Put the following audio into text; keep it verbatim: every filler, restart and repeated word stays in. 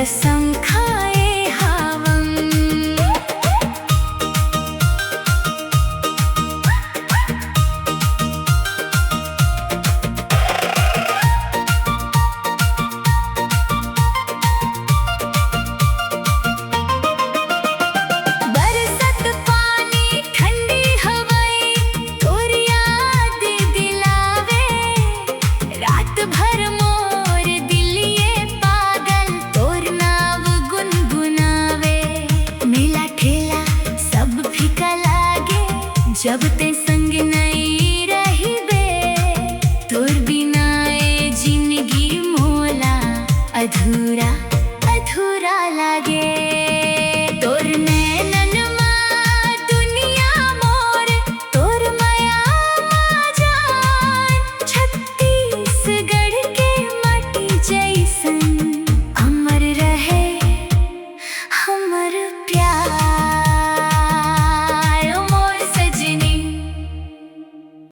संखाए हावम। बरसत पानी, ठंडी हवाई, तोर याद दिलावे। रात भर मोर दिल ये पागल, तोर नाव गुनगुनावे। मेला ठेला सब फीका लागे, जब ते संग नई रहिबे। तोर बिना ए जिंदगी मोला अधूरा, अधूरा लागे।